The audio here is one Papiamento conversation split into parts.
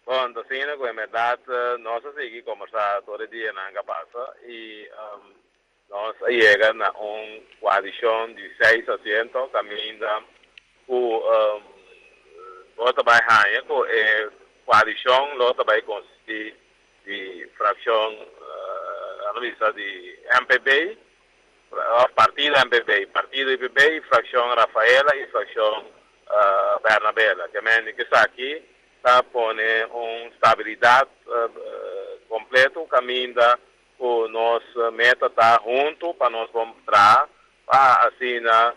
Bon, ta asina ku en bèrdat nos a sigui kombersá tur e dianan ku a pasa i nos a yega na un koalishon di seis asiento kaminda ku bo ta bai haña ku e koalishon lo ta bai konsistí di frakshon, a bisa di MPB, òf partido MPB, partido IPB, frakshon Rafaela i frakshon Bernabela. Ke men ku esaki ta pone un stabilidat kompleto kaminda ku nos meta ta huntu pa nos bon traha pa asina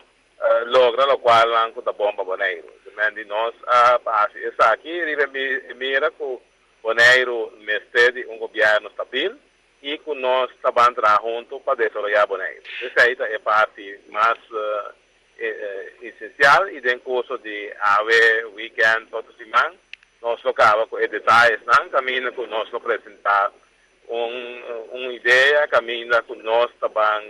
logra lokualnan ku ta bon pa Boneiru. Ke men di nos a hasi esaki riba e mira ku Boneiru mester di un gobièrnu stabil i ku nos ta ban traha huntu pa desaroyá Boneiru. Esei ta e parti mas esensial i den kurso di awe, wikènt, otro siman nos lo kaba ku e detayesnan kaminda ku nos lo presentá un un idea kaminda ku nos ta ban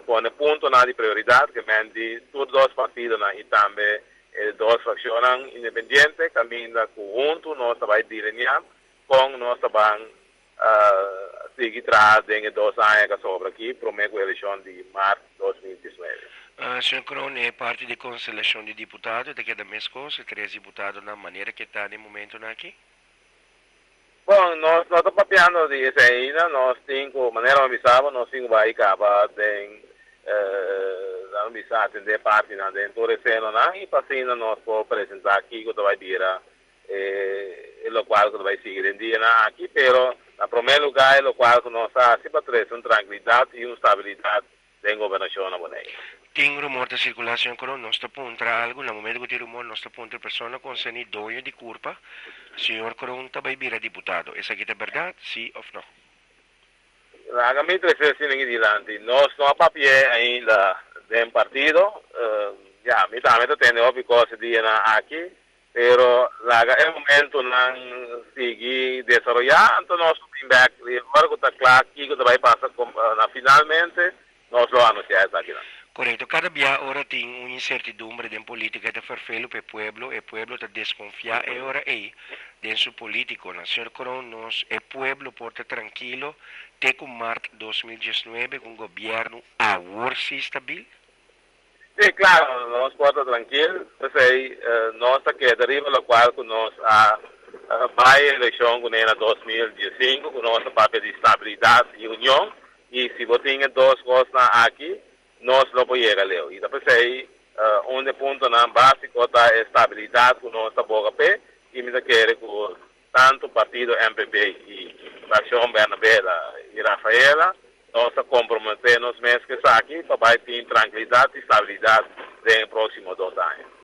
pone puntonan di prioridat ke men di tur dos partidonan i tambe e dos frakshonnan independiente kaminda ku huntu nos ta bai delineá kon nos ta ban sigui traha den e dos aña ku a sobra aki promé ku elekshon di mart 2019. Señor Kroon, e parti di konstelashon di diputado ta keda meskos, e tres diputadonan manera ke ta den momentonan aki? Bon, nos no ta papiando di esei ainda. Nos tin ku, manera mi a bisa bo, nos tin ku bai kaba den, nan a bisa atendé partinan den tur e senonan i pa asina nos por presentá kiko ta bai bira e lokual ku ta bai sigui den dianan aki. Pero na promé lugá e lokual ku nos a hasi pa trese un trankilidat i un stabilidat den gobernashon na Boneiru. Tin rumor ta sirkulá, señor Colon, nos ta puntra algu, na momento ku tin rumor nos ta puntra e persona konserní, doño di kurpa, señor Kroon ta bai bira diputado. Esaki ta bèrdat, sí òf nò? Laga mi trese esei aki dilanti. Nos no a papi'é ainda den partido. Ya, mi tambe ta tende hopi kos e dianan aki. Pero laga e momentonan sigui desaroyá, anto nos lo bin bèk i ora ku ta kla kiko ta bai pasa na finalmente nos lo anunsiá esakinan. Korekto. Kada bia ora tin un insertidumbre den polítika e ta ferfelu pa e pueblo, e pueblo ta deskonfiá e ora ei den su polítikonan. Señor Kroon, nos, e pueblo por ta trankilo te ku mart 2019 ku un gobièrnu awor sí stabil? Sí, claro, nos por ta trankil, p'esei nos ta keda riba locual cu nos a bay eleccion cune na 2015, cu nos a papia di stabilidad y union, y si bo tin e dos cosnan aki, nos lo por yega leu. Y ta p'esei un di e puntonan basico ta e stabilidad cu nos ta boga p'e, y mi ta kere cu tanto partido MPB y fraccion Bernabela y Rafaela, nos a compromete nos mes cu esaki pa bay tin trankilidad y stabilidad den e proximo 2 aña.